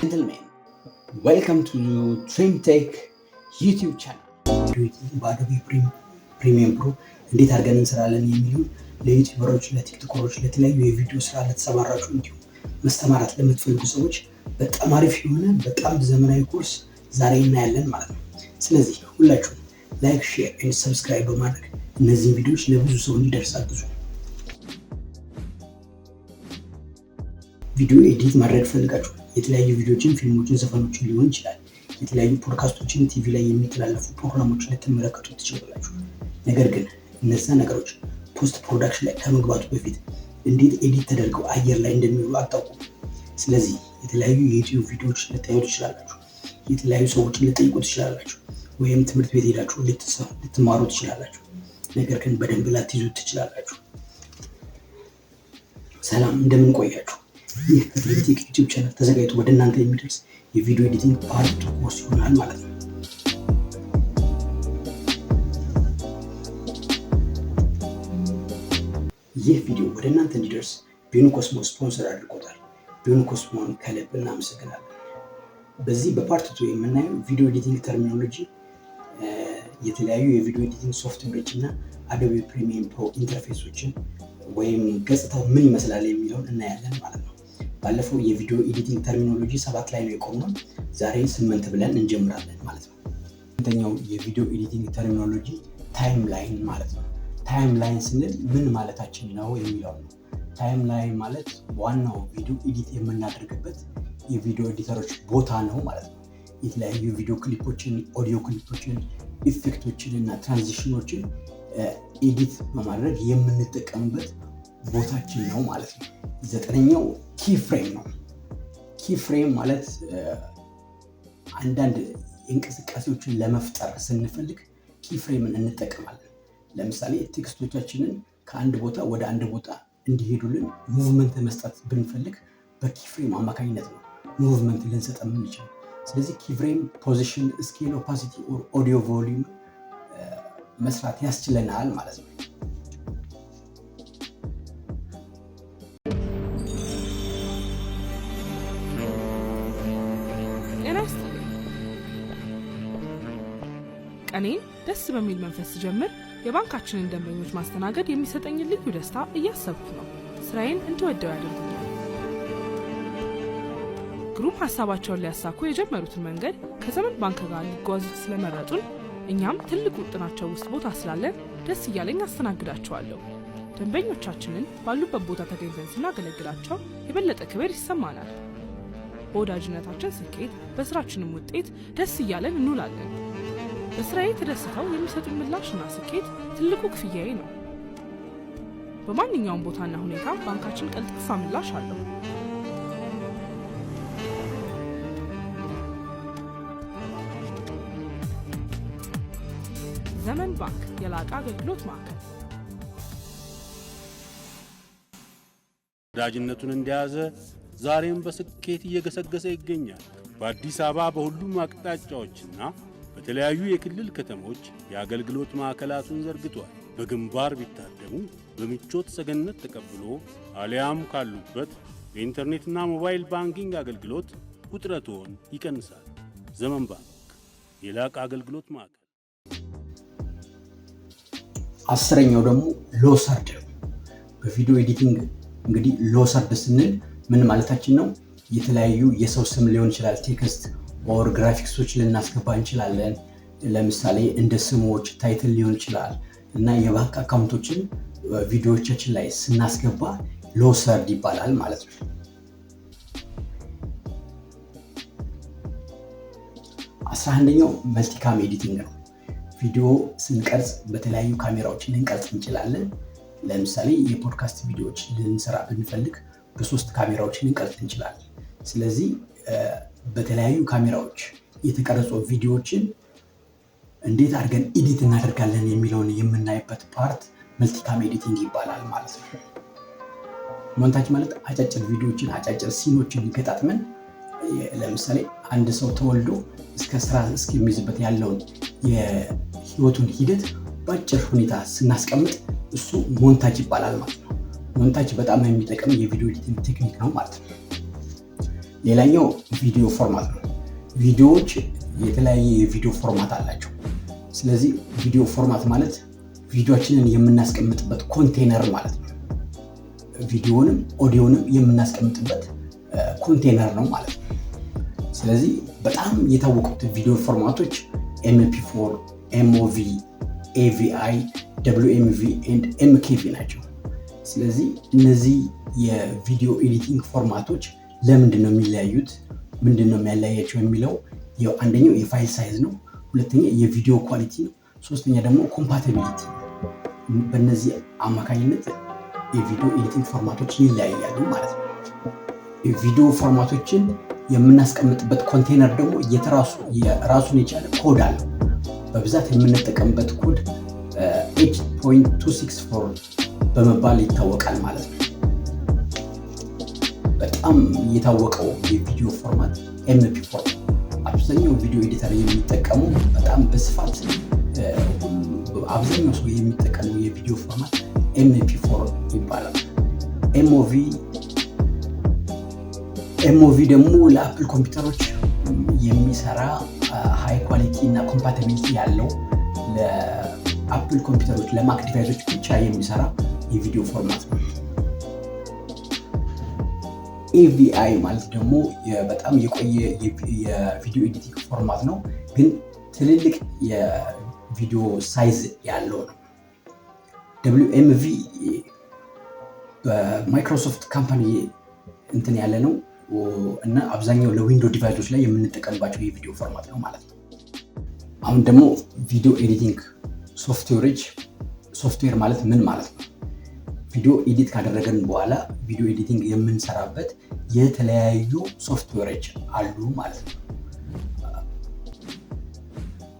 Gentlemen, welcome to TrimTech YouTube channel. በ Adobe Premiere Pro እንዴት አድርገን እንሰራለን የሚለውን ለ YouTuber ኦች፣ ለ TikToker ኦች፣ ለተለያዩ የቪዲዮ ስራ ለተሰማራችሁ እንዲሁም መሰማራት ለምትፈልጉ ሰዎች በጣም አሪፍ የሆነ በጣም ዘመናዊ ኮርስ ዛሬ እናያለን ማለት ነው። ስለዚህ ሁላችሁም like፣ share and subscribe በማድረግ እነዚህን ቪዲዮዎች ለብዙ ሰው እንዲደርስ አግዙ። ቪዲዮ edit ማድረግ ፈልጋችሁ የተለያዩ ቪዲዮችን፣ ፊልሞችን፣ ዘፈኖችን ሊሆን ይችላል። የተለያዩ ፖድካስቶችን፣ ቲቪ ላይ የሚተላለፉ ፕሮግራሞችን ልትመለከቱ ትችላላችሁ። ነገር ግን እነዛ ነገሮች post production ላይ ከመግባቱ በፊት እንዴት edit ተደርገው አየር ላይ እንደሚውሉ አታውቁም። ስለዚህ የተለያዩ የ YouTube ቪዲዮዎች ልታዩ ትችላላችሁ። የተለያዩ ሰዎችን ልትጠይቁ ትችላላችሁ። ወይም ትምህርት ቤት ሄዳችሁ ልትማሩ ትችላላችሁ። ነገር ግን በደንብ ላትይዙት ትችላላችሁ። ሰላም፣ እንደምን ቆያችሁ? ይህ ከ TrimTech YouTube channel ተዘጋጅቶ ወደ እናንተ የሚደርስ የ video editing part course ይሆናል ማለት ነው። ይህ ቪዲዮ ወደ እናንተ እንዲደርስ ቢኑ ኮስሞ ስፖንሰር አድርጎታል። ቢኑ ኮስሞን ከልብ እናመሰግናለን። በዚህ በ part two የምናየው video editing terminology፣ የተለያዩ የ video editing software ኦች እና Adobe Premiere Pro interface ኦችን ወይም ገጽታው ምን ይመስላል የሚለውን እናያለን ማለት ነው። ባለፈው የ video editing terminology 7 ላይ ነው የቆምነው። ዛሬ 8 ብለን እንጀምራለን ማለት ነው። ስምንተኛው የ video editing terminology timeline ማለት ነው። Timeline ስንል ምን ማለታችን ነው የሚለው ነው። Timeline ማለት ዋናው ቪዲዮ edit የምናደርግበት የ video editor ኦች ቦታ ነው ማለት ነው። የተለያዩ ቪዲዮ clip ኦችን፣ audio clip ኦችን፣ effect ኦችን እና transition ኦችን edit በማድረግ የምንጠቀምበት ቦታችን ነው ማለት ነው። ዘጠነኛው key frame ነው። Key frame ማለት አንዳንድ እንቅስቃሴዎችን ለመፍጠር ስንፈልግ key frame ን እንጠቀማለን። ለምሳሌ text ኦቻችንን ከአንድ ቦታ ወደ አንድ ቦታ እንዲሄዱልን movement መስጠት ብንፈልግ በ key frame አማካኝነት ነው movement ልንሰጥ የምንችል። ስለዚህ key frame position፣ scale፣ opacity፣ audio volume መስራት ያስችለናል ማለት ነው። ጤና ይስጥልኝ። ቀኔን ደስ በሚል መንፈስ ስጀምር የባንካችንን ደንበኞች ማስተናገድ የሚሰጠኝን ልዩ ደስታ እያሰብኩ ነው። ስራዬን እንድወደው ያደርጉኛል። ግሩም ሀሳባቸውን ሊያሳኩ የጀመሩትን መንገድ ከዘመን ባንክ ጋር ሊጓዙት ስለመረጡን እኛም ትልቅ ውጥናቸው ውስጥ ቦታ ስላለን ደስ እያለኝ አስተናግዳቸዋለሁ። ደንበኞቻችንን ባሉበት ቦታ ተገኝተን ስናገለግላቸው የበለጠ ክብር ይሰማናል። በወዳጅነታችን ስኬት፣ በስራችንም ውጤት ደስ እያለን እንውላለን። በስራዬ ተደስተው የሚሰጡን ምላሽና ስኬት ትልቁ ክፍያዬ ነው። በማንኛውም ቦታና ሁኔታ ባንካችን ቀልጣፋ ምላሽ አለው። ዘመን ባንክ፣ የላቀ አገልግሎት ማዕከል። ወዳጅነቱን እንደያዘ ዛሬም በስኬት እየገሰገሰ ይገኛል። በአዲስ አበባ በሁሉም አቅጣጫዎችና በተለያዩ የክልል ከተሞች የአገልግሎት ማዕከላቱን ዘርግቷል። በግንባር ቢታደሙ በምቾት ሰገነት ተቀብሎ አሊያም ካሉበት በኢንተርኔትና mobile banking አገልግሎት ውጥረትዎን ይቀንሳል። ዘመን ባንክ፣ የላቀ አገልግሎት ማዕከል። 10ኛው ደግሞ lower third ነው። በ video editing እንግዲህ lower third ስንል ምን ማለታችን ነው? የተለያዩ የሰው ስም ሊሆን ይችላል፣ text or graphics ኦች ልናስገባ እንችላለን። ለምሳሌ እንደ ስሞች፣ title ሊሆን ይችላል እና የባንክ account ኦችን ቪዲዮዎቻችን ላይ ስናስገባ lower third ይባላል ማለት ነው። 11ኛው multicam editing ነው። ቪዲዮ ስንቀርጽ በተለያዩ ካሜራዎች ልንቀርጽ እንችላለን። ለምሳሌ የፖድካስት ቪዲዮዎች ልንሰራ ብንፈልግ በሶስት ካሜራዎች ልንቀርጽ እንችላለን። ስለዚህ በተለያዩ ካሜራዎች የተቀረጹ ቪዲዮዎችን እንዴት አድርገን edit እናደርጋለን የሚለውን የምናይበት part multicam editing ይባላል ማለት ነው። Montage ማለት አጫጭር ቪዲዮዎችን፣ አጫጭር scene ኦችን ገጣጥመን ለምሳሌ አንድ ሰው ተወልዶ እስከ ስራ እስከሚይዝበት ያለውን የህይወቱን ሂደት በአጭር ሁኔታ ስናስቀምጥ እሱ montage ይባላል ማለት ነው። Montage በጣም የሚጠቅም የ video editing technique ነው ማለት ነው። ሌላኛው video format ነው። ቪዲዮዎች የተለያየ የቪዲዮ format አላቸው። ስለዚህ video format ማለት ቪዲዮችንን የምናስቀምጥበት ኮንቴነር ማለት ነው። ቪዲዮንም ኦዲዮንም የምናስቀምጥበት ኮንቴነር ነው ማለት ነው። ስለዚህ በጣም የታወቁት video format ኦች MP4፣ MOV፣ AVI፣ WMV and MKV ናቸው። ስለዚህ እነዚህ የ video editing format ኦች ለምንድን ነው የሚለያዩት? ምንድን ነው የሚያለያያቸው የሚለው አንደኛው የ file size ነው። ሁለተኛ የ video quality ነው። ሶስተኛ ደግሞ compatibility። በእነዚህ አማካኝነት የ video editing format ኦች ይለያያሉ ማለት ነው። የ video format ኦችን የምናስቀምጥበት ኮንቴነር ደግሞ ራሱን የቻለ ኮድ አለው። በብዛት የምንጠቀምበት code H.264 በመባል ይታወቃል ማለት ነው። በጣም የታወቀው የ video format MP4፣ አብዛኛው video editor የሚጠቀሙ፣ በጣም በስፋት አብዛኛው ሰው የሚጠቀመው የ video format MP4 ይባላል። MOV ደግሞ ለ Apple ኮምፒውተሮች የሚሰራ፣ high quality እና compatibility ያለው፣ ለ Apple ኮምፒውተሮች፣ ለ Mac device ኦች ብቻ የሚሰራ የ video format ነው። AVI ማለት ደግሞ በጣም የቆየ የ video editing format ነው፣ ግን ትልልቅ የ video size ያለው ነው። WMV በ Microsoft company እንትን ያለ ነው እና አብዛኛው ለ Window device ኦች ላይ የምንጠቀምባቸው የ video format ነው ማለት ነው። አሁን ደግሞ video editing software ኦች፣ ሶፍትዌር ማለት ምን ማለት ነው? Video edit ካደረገን በኋላ video editing የምንሰራበት የተለያዩ ሶፍትዌሮች አሉ ማለት ነው።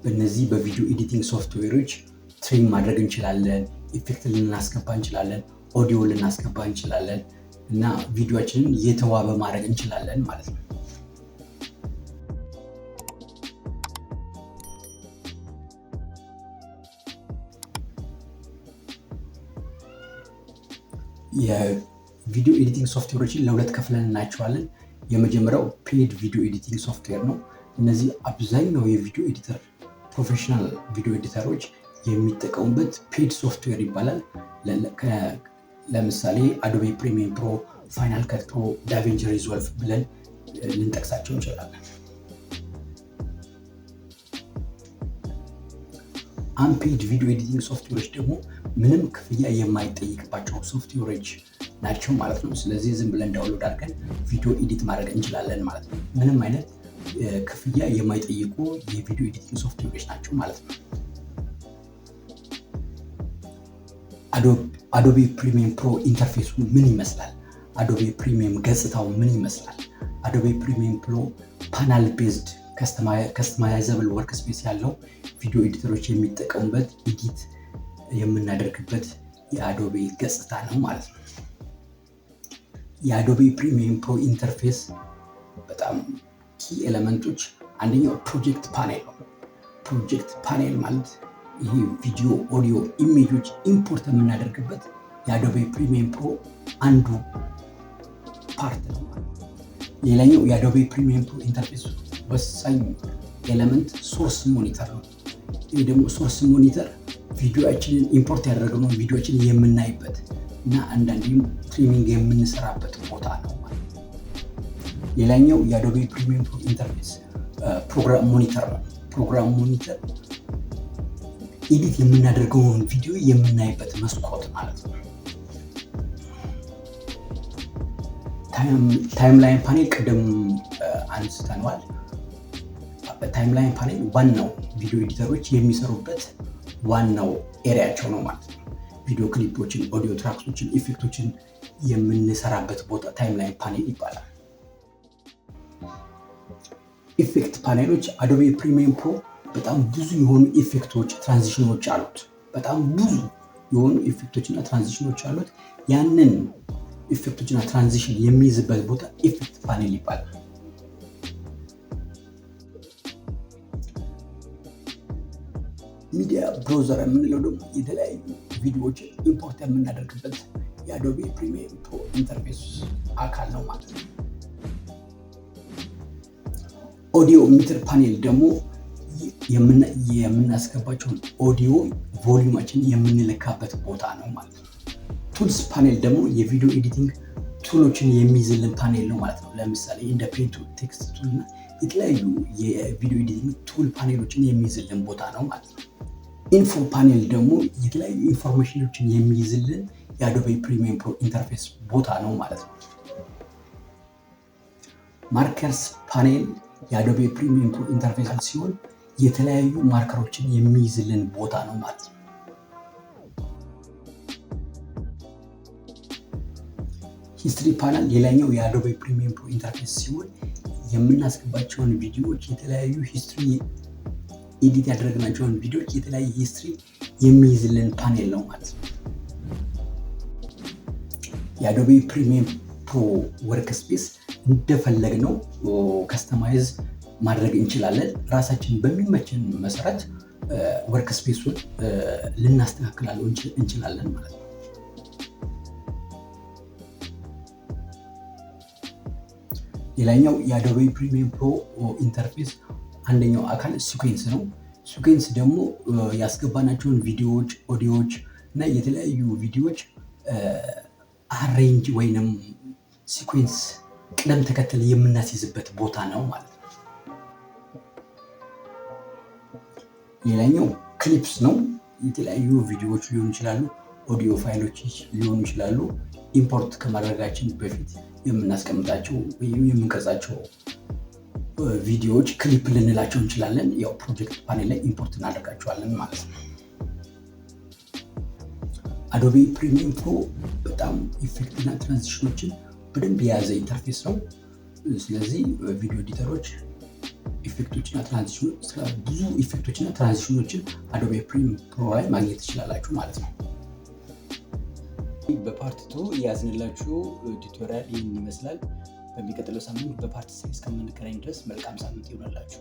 በእነዚህ በ video editing software ኦች trim ማድረግ እንችላለን፣ effect ልናስገባ እንችላለን፣ ኦዲዮ ልናስገባ እንችላለን እና ቪዲዮችንን የተዋበ ማድረግ እንችላለን ማለት ነው። የ video editing software ኦችን ለሁለት ከፍለን እናያቸዋለን። የመጀመሪያው paid video editing software ነው። እነዚህ አብዛኛው የ video editor፣ professional video editor ኦች የሚጠቀሙበት paid software ይባላል። ለምሳሌ Adobe Premiere Pro፣ Final Cut Pro፣ DaVinci Resolve ብለን ልንጠቅሳቸው እንችላለን። Unpaid video editing software ኦች ደግሞ ምንም ክፍያ የማይጠይቅባቸው ሶፍትዌሮች ናቸው ማለት ነው። ስለዚህ ዝም ብለን download አድርገን video edit ማድረግ እንችላለን ማለት ነው። ምንም አይነት ክፍያ የማይጠይቁ የ video editing software ኦች ናቸው ማለት ነው። Adobe Premiere Pro interface ኡ ምን ይመስላል? Adobe Premiere ገጽታው ምን ይመስላል? Adobe Premiere Pro panel based customizable workspace ያለው፣ video editor ኦች የሚጠቀሙበት፣ edit የምናደርግበት የ Adobe ገጽታ ነው ማለት ነው። የ Adobe Premiere Pro interface በጣም key element ኦች አንደኛው project panel ነው። Project panel ማለት ይሄ video፣ audio፣ image ኦች import የምናደርግበት የ Adobe Premiere Pro አንዱ part ነው። ሌላኛው የ Adobe Premiere Pro interface ወሳኝ element source monitor ነው። ይህ ደግሞ source monitor ቪዲዮችንን import ያደረግነውን ቪዲዮችን የምናይበት እና አንዳንዴም trimming የምንሰራበት ቦታ ነው። ሌላኛው የ Adobe Premiere Pro interface program monitor ነው። Program monitor edit የምናደርገውን ቪዲዮ የምናይበት መስኮት ማለት ነው። Timeline panel ቅድም አንስተነዋል። Timeline panel ዋናው video editor ኦች የሚሰሩበት ዋናው area ኣቸው ነው ማለት ነው። Video clip ኦችን፣ audio tracks ኦችን፣ effect ኦችን የምንሰራበት ቦታ timeline panel ይባላል። Effect panel ኦች፣ Adobe Premiere Pro በጣም ብዙ የሆኑ effect ኦች፣ transition ኦች አሉት። በጣም ብዙ የሆኑ effect ኦች እና transition ኦች አሉት። ያንን effect ኦች እና transition የሚይዝበት ቦታ effect panel ይባላል። Media browser የምንለው ደግሞ የተለያዩ ቪዲዮዎችን import የምናደርግበት የ Adobe Premiere Pro interface አካል ነው ማለት ነው። Audio meter panel ደግሞ የምናስገባቸውን audio volume ኣችን የምንለካበት ቦታ ነው ማለት ነው። Tools panel ደግሞ የ video editing tool ኦችን የሚይዝልን ፓኔል ነው ማለት ነው። ለምሳሌ እንደ pen tool፣ text tool እና የተለያዩ የ video editing tool panel ኦችን የሚይዝልን ቦታ ነው ማለት ነው። Info panel ደግሞ የተለያዩ information ኦችን የሚይዝልን የ Adobe Premiere Pro interface ቦታ ነው ማለት ነው። Markers panel የ Adobe Premiere Pro interface ሲሆን የተለያዩ marker ኦችን የሚይዝልን ቦታ ነው ማለት ነው። History panel ሌላኛው የ Adobe Premiere Pro interface ሲሆን የምናስገባቸውን ቪዲዮዎች፣ የተለያዩ history፣ edit ያደረግናቸውን ቪዲዮዎች የተለያዩ history የሚይዝልን ፓኔል ነው ማለት ነው። የ Adobe Premiere Pro workspace እንደፈለግነው customize ማድረግ እንችላለን። ራሳችን በሚመችን መሰረት workspace ኡን ልናስተካክላለው እንችላለን ማለት ነው። ሌላኛው የ Adobe Premiere Pro interface አንደኛው አካል sequence ነው። Sequence ደግሞ ያስገባናቸውን ቪዲዮዎች፣ ኦዲዮዎች እና የተለያዩ ቪዲዮዎች arrange ወይንም sequence ቅደም ተከተል የምናስይዝበት ቦታ ነው ማለት ነው። ሌላኛው clips ነው። የተለያዩ ቪዲዮዎች ሊሆኑ ይችላሉ፣ ኦዲዮ ፋይሎች ሊሆኑ ይችላሉ። Import ከማድረጋችን በፊት የምናስቀምጣቸው ወይም የምንቀርጻቸው ቪዲዮዎች ክሊፕ ልንላቸው እንችላለን። ያው project panel ላይ import እናደርጋቸዋለን ማለት ነው። Adobe Premiere Pro በጣም effect እና transition ኦችን በደንብ የያዘ interface ነው። ስለዚህ video editor ኦች effect ኦችና transition፣ ብዙ effect ኦችና transition ኦችን Adobe Premiere Pro ላይ ማግኘት ትችላላችሁ ማለት ነው። በ part 2 የያዝንላችሁ tutorial ይህን ይመስላል። በሚቀጥለው ሳምንት በ part 3 እስከምንገናኝ ድረስ መልካም ሳምንት ይሆናላችሁ።